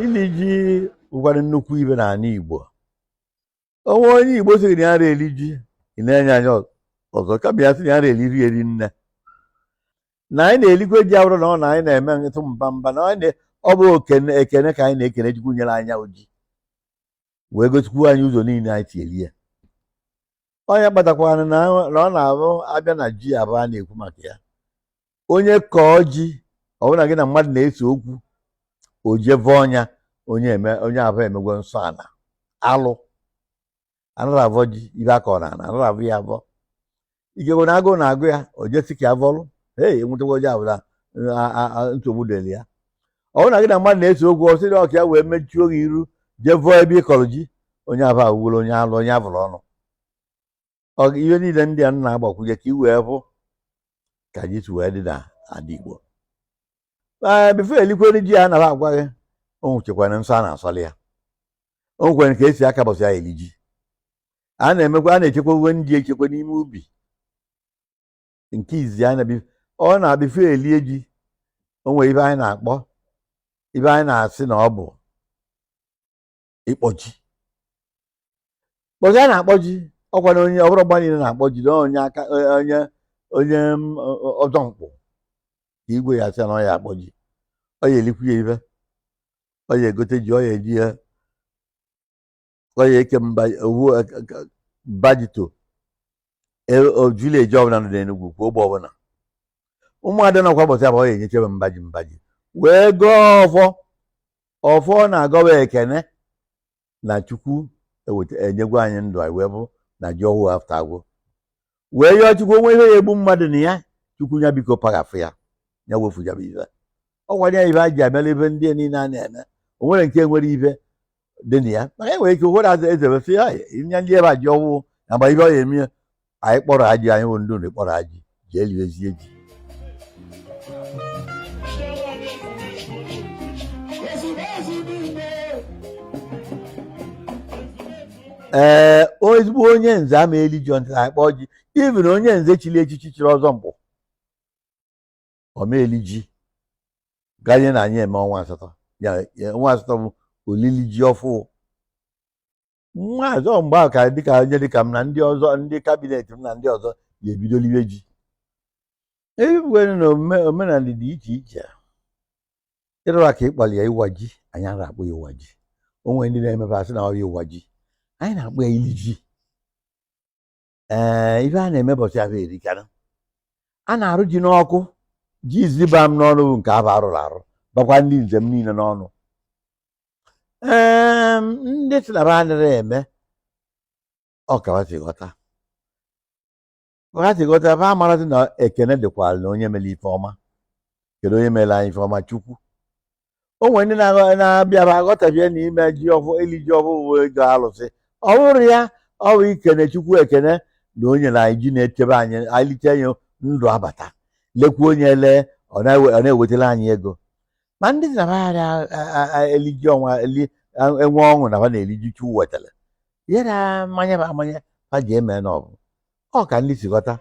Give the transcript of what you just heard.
Ili ji bụkwara nnukwu ibe n'ala Igbo. Onwe onye Igbo sịrị na ya ara eli ji, ị na-enye anya ọzọ, kama ya sị na ya ara eliri eri nne. Na anyị na-elikwe ji abụrụ na ọ na anyị na-eme ntụ mba mba na anyị ọ bụ okene ekene ka anyị na-ekene Chukwu nyere anyị ji wee gosikwu anyị ụzọ niile anyị si eli ya. Onye kpatakwara na ọ na-abụ abịa na ji abụọ a na-ekwu maka ya, onye kọọ ji, ọ bụrụ na gị na mmadụ na-ese okwu, o je vọọ ya, onye eme onye abụọ emegwo nsọ ala alụ. Anara avọ ji ibe akọ na ala, anara avọ ya avọ. Ikekwe na agụụ na-agụ ya, o jesi ka avọlụ ei enwetakwa onye abụla nsogbu dịrị ya. Ọ bụrụ na gị na mmadụ na-ese okwu, ọ sịrị ọka ya wee mechuo gị iru, jee vọọ ebe ị kọrọ ji, onye abụọ awụwere onye alụ, onye avụrụ ọnụ. Ihe niile ndị a na-agbakwunye ka i wee hụ ka ji si wee dị na ala Igbo. Ee, before elikwere ji a nara agwa gị, o nwechekwara nsọ a na-asọli ya, o nwekwara ka esi akabọsị ya eli ji. A na-emekwa, a na-echekwa uwe ndị echekwa n'ime ubi nke izizi a na-ebi. Ọ na-abịa elie ji, o nwere ibe anyị na-akpọ, ibe anyị na-asị na ọ bụ ịkpọ ji. Kpọzi a na-akpọ ji, ọkwa na onye ọ bụrụ ọgba niile na-akpọ ji, na onye aka onye onye ọzọ mkpụ ka igwe ya sị na ọ ya akpọ ji, ọ ya elikwu ya ibe, ọ ya egote ji, ọ ya eji ya, ọ ya eke mba owu bajito village ọbụla nọ n'Enugwu kwa ogbe ọbụla ụmụada nọkwa ụbọchị abụọ, ọ ya enyechebe mbaji mbaji wee gọọ ọfọ. Ọfọ na-agọwa ekene na Chukwu eweta enyegwa anyị ndụ anyị wee bụ na ji ọhụụ after agwụ, wee yọọ Chukwu onwe ihe ya egbu mmadụ na ya, Chukwu ya biko paghafụ ya, ya wefu ya bụ ife. Ọ gwara ya ife a ji emere ife ndị a niile a na-eme, o nwere nke nwere ife dị na ya, maka enwere ike ụfọdụ azụ eze sị ya nye ndị ebe a ji ọhụụ na mgbe ife ọ ya eme ya, anyị kpọrọ aji, anyị bụ ndị kpọrọ aji ji eliwezie ji. Ee, ezigbo onye nze ama eli ji until anyị kpọọ ji. Even onye nze chiri echichi chiri ọzọ mkpụ, ọ ma eli ji ganye na anyị eme ọnwa asatọ. Ya ọnwa asatọ bụ olili ji ọfụ. Maazị ọ mgbe ahụ ka dịka onye dịka m na ndị ọzọ, ndị cabinet m na ndị ọzọ ga-ebido liwe ji. Ebugwere na omenala dị iche iche ịrụra ka ịkpali ya ịwa ji, anyị anaghị akpọ ya ịwa ji. O nwere ndị na-emepe asị na ọ ya ịwa ji, anyị na-akpọ ya ili ji. Ee, ife a na-eme ụbọchị ahụ erikara, a na-arụ ji n'ọkụ. Ji izizi ba m n'ọnụ bụ nke abụ arụrụ arụ, bakwa ndị nze m niile n'ọnụ. Ee, ndị sị na ba anaghị eme, ọ ka ha si ghọta, ha si ghọta, ba amarazi na ekene dịkwara na onye mere ife ọma. Kedu onye mere anyị ife ọma? Chukwu. O nwere ndị na-abịa ba aghọtabie na ime ji ọfụ, ili ji ọfụ bụ ego alụsị. Ọ bụrụ ya, ọ bụ ikene Chukwu ekene na o nyere anyị ji na-echebe anyị, anyị lite ya ndụ abata, lekwa onye lee, ọ na-ewetara anyị ego. Ma ndị na ba eli ji ọnwa eli enwe ọṅụ na ba na-eli ji Chukwu wetara ya na mmanya, ba amanya ha ji eme na ọ bụ ọ ka ndị si ghọta.